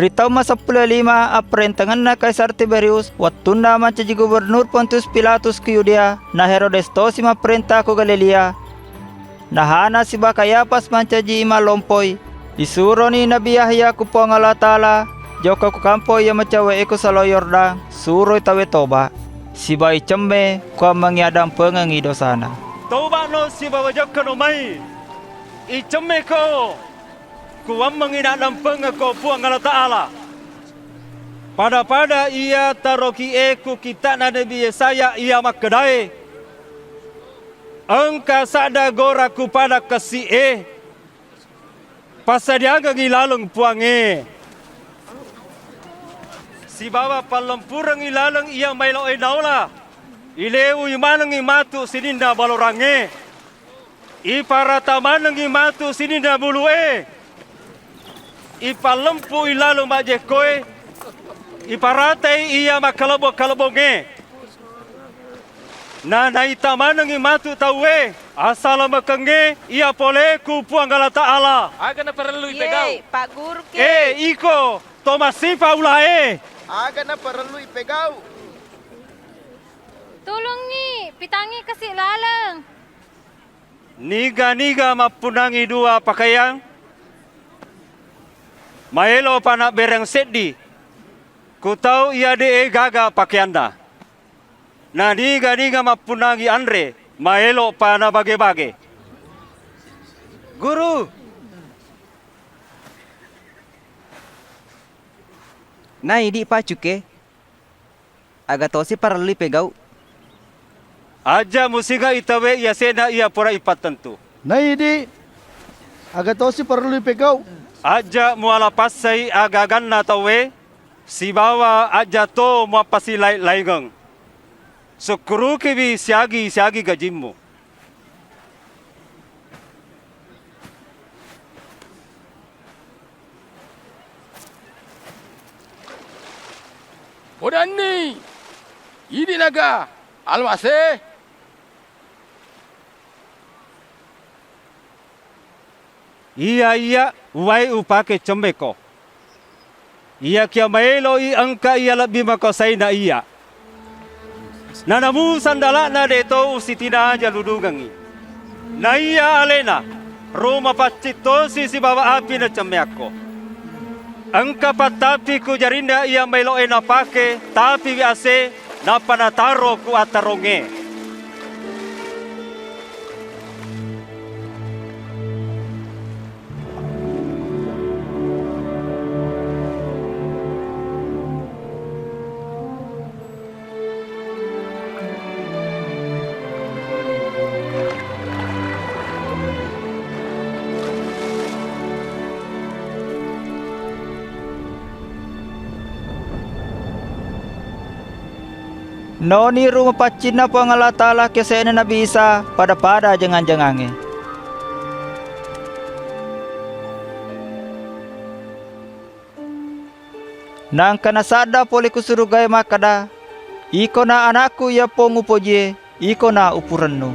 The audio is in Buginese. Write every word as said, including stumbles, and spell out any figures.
Ri taung maseppulo lima apparentengenna Kaisar Tiberius, wettunna mancaji gubernur Pontius Pilatus ku Yudea, na Herodes tosi mapparenta ku Galilea, nahana siba Kayapas mancaji imang lompoi, isuroni Nabi Yahya ku Puang Allah Ta'ala, jokka ku kampong iya macawe'e ku Salo Yordan, suroi tauwe toba, siba icemme kuammengngi addampengengngi dosana. Toba'no sibawa jokkano mai, icemmeko kuammengngi naddampengekko Puang Allah Ta'ala. Pada-pada iya taroki'e ku kitta'na Nabi Yesaya iya makkedae, engka sadda gora ku pada kessi'e, passadiangengngi laleng Puangnge, sibawa pallempurengngi laleng iya maelo'e naola, ileui manengngi matu sininna balorangnge. Iparata manengngi matu sininna bulu'e, ipallempu'i laleng majjekkoe, iparatai iya makkalebbo-kalebbongnge. Na naita manengngi matu tauwe assalamekengnge iya pole ku Puang Allah Ta'ala. Aga naparellu ipegau? Iye, Pak Guru ke. Eh, iko to massifa ulae. Aga naparellu ipegau? Tulungngi, pitangngi kasi laleng. Niga-niga mappunnangi dua pakaiang, maelo'pa nabbereng seddi ku tau iya de'e gaga pakeanna. Na niga-niga mappunnangi anre, maelo'pa nabage-bage. Guru! Na idi pacuke? Aga tosi parellu ipegau? Aja musingai tauwe iyase'na iya pura ipattentu. Na idi, aga tosi parellu ipegau? Aja muala passai aga-aganna tauwe, sibawa aja to muappasilai-laingeng. Sukkurukiwi siagi-siagi gajimmu. Podanni, idi naga Almase. Iya, iya, uwai upake cemmeko. Iyakiya maeloi engka iya lebbi makuasaina iya. Nanamu sandala'na de'to usitinaja ludungengngi. Na iya alena, ro mapaccing tosi sibawa api nacemmeakko. Engka pattapi ku jarinna iya maelo'e napake, tapiwi ase, nappa nataro ku attarongnge. Noniru mapaccinna Puang Allah Ta'ala kese'na Nabi Isa pada-pada jangang-jangangnge. Naengka nasadda pole ku surugae makkeda, "Ikona anakku iya Pong upojie, ikona upurennu."